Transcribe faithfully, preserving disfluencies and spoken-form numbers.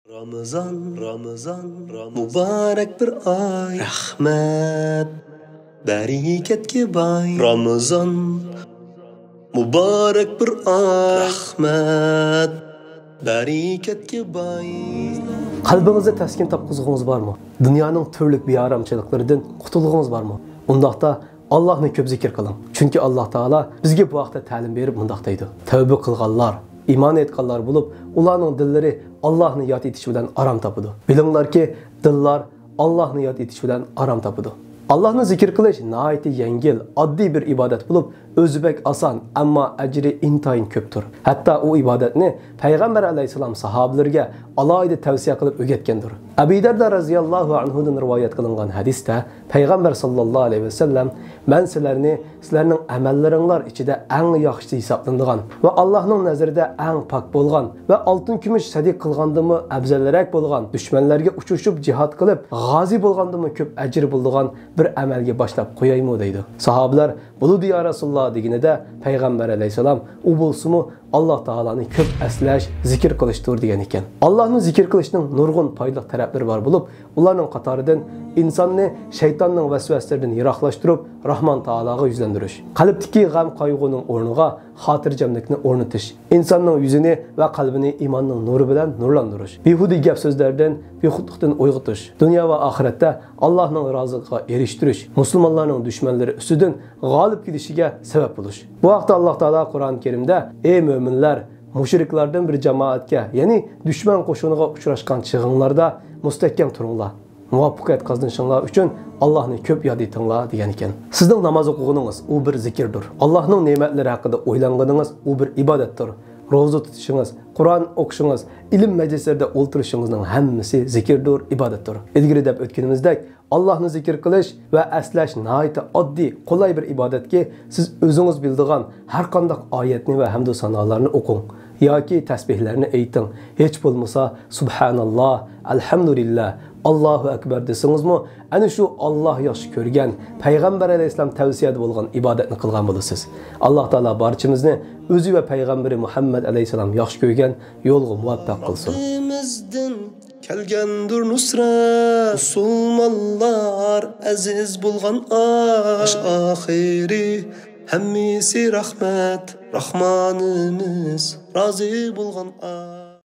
رامىزان، رامىزان، رامىزان، مۇبارەك بىر ئاي. رەھمەت، بەرىكەتكە باي. رامىزان، مۇبارەك بىر ئاي. رەھمەت، بەرىكەتكە باي. قەلبىڭىزدە تەسكىن تاپقۇزغۇڭىز بارمۇ؟ دۇنيانىڭ تۈرلۈك بىئارامچىلىقلىرىدىن قۇتۇلغۇڭىز بارمۇ؟ ئۇنداقتا ئاللاھنى كۆپ زىكىر قىلىڭ. چۈنكى ئاللاھ تائالا بىزگە بۇ ھەقتە تەلىم بېرىپ مۇنداق دەيدۇ: تەۋبە قىلغانلار، ئىمان ئېيتقانلار بولۇپ، ئۇلارنىڭ دىللىرى ئاللاھنى ياد ئېتىش بىلەن ئارام تاپىدۇ. بىلىڭلاركى، دىللار ئاللاھنى ياد ئېتىش بىلەن ئارام تاپىدۇ. ئاللاھنى زىكىر قىلىش ناھايىتى يەڭگىل، ئاددىي بىر ئىبادەت بولۇپ، ئۆزى بەك ئاسان، ئەمما ئەجرى ئىنتايىن كۆپتۇر. ھەتتا ئۇ ئىبادەتنى پەيغەمبەر ئەلەيھىسسالام ساھابىلىرىگە ئالاھىدە تەۋسىيە قىلىپ ئۆگەتكەندۇر. ئەبى دەردە رەزىياللاھۇ ئەنھۇدىن رىۋايەت قىلىنغان ھەدىستە پەيغەمبەر ساللاللاھۇ ئەلەيھى ۋەسەللەم: مەن سىلەرنى سىلەرنىڭ ئەمەللىرىڭلار ئىچىدە ئەڭ ياخشىسى ھېسابلىنىدىغان ۋە ئاللاھنىڭ نەزىرىدە ئەڭ پاك بولغان ۋە ئالتۇن كۈمۈش سەدىقە قىلغاندىمۇ ئەۋزەلرەك بولغان، دۈشمەنلەرگە ئۇچرىشىپ جىھاد قىلىپ غازى بولغاندىمۇ كۆپ ئەجىر بولىدىغان بىر ئەمەلگە باشلاپ قويايمۇ؟ دەيدۇ. ساھابىلەر: بولىدۇ يا رەسۇلاللا، دېگىنىدە پەيغەمبەر ئەلەيھىسسالام: ئۇ بولسىمۇ ئاللاھ تائالانى كۆپ ئەسلەش، زىكىر قىلىشتۇر، دېگەن ئىكەن. ئاللاھنى زىكىر قىلىشنىڭ نۇرغۇن پايدىلىق تەرەپلىرى بار بولۇپ، ئۇلارنىڭ قاتارىدىن ئىنساننى شەيتاننىڭ ۋەسۋەسىلىرىدىن يىراقلاشتۇرۇپ، راھمان تائالاغا يۈزلەندۈرۈش، قەلبتىكى غەم-قايغۇنىڭ ئورنىغا خاتىرجەملىكنى ئورنىتىش، ئىنساننىڭ يۈزىنى ۋە قەلبىنى ئىماننىڭ نۇرى بىلەن نۇرلاندۇرۇش، بىھۇدە گەپ-سۆزلەردىن، بىخۇدلۇقتىن ئويغىتىش، دۇنيا ۋە ئاخىرەتتە ئاللاھنىڭ رازىلىقىغا ئېرىشتۈرۈش، مۇسۇلمانلارنىڭ دۈشمەنلىرى ئۈستىدىن غالىب كېلىشىگە سەۋەب بولۇش. بۇ ھەقتە ئاللاھ تائالا قۇرئان كەرىمدە: ئەي مۆمىنلەر، مۇشرىكلاردىن بىر جامائەتكە، يەنى دۈشمەن قوشۇنىغا ئۇچراشقان چېغىڭلاردا مۇستەھكەم تۇرۇڭلار. مۇۋەپپەقىيەت قازىنىشىڭلار ئۈچۈن ئاللاھنى كۆپ ياد ئېتىڭلار، دېگەن ئىكەن. سىزنىڭ ناماز ئوقۇغىنىڭىز، ئۇ بىر زىكىردۇر. ئاللاھنىڭ نېمەتلىرى ھەققىدە ئويلانغىنىڭىز، ئۇ بىر ئىبادەتتۇر. روزا تۇتۇشىڭىز، قۇرئان ئوقۇشىڭىز، ئىلىم مەجلىسلىرىدە ئولتۇرۇشىڭىزنىڭ ھەممىسى زىكىردۇر، ئىبادەتتۇر. ئىلگىرى دەپ ئۆتكىنىمىزدەك، ئاللاھنى زىكىر قىلىش ۋە ئەسلەش ناھايىتى ئاددىي، قولاي بىر ئىبادەتكى، سىز ئۆزىڭىز بىلىدىغان ھەر قانداق ئايەتنى ۋە ھەمدۇ سانالارنى ئوقۇڭ ياكى تەسبىھلەرنى ئېيتىڭ. ھېچ بولمىسا سۇبھاناللاھ، ئەلھەمدۇلىللاھ، ئاللاھۇ ئەكبەر دېسىڭىزمۇ، ئەنە شۇ ئاللاھ ياخشى كۆرگەن، پەيغەمبەر ئەلەيھىسسالام تەۋسىيەدە بولغان ئىبادەتنى قىلغان بولىسىز. ئاللاھ تائالا بارچىمىزنى ئۆزى ۋە پەيغەمبىرى مۇھەممەد ئەلەيھىسسالام ياخشى كۆرگەن يولغا مۇۋەپپەق قىلسۇن. رەببىمىزدىن كەلگەندۇر نۇسرەت، مۇسۇلمانلار ئەزىز بولغان ئاي. باش ئاخىرى ھەممىسى رەھمەت، راھمانىمىز رازى بولغان ئاي.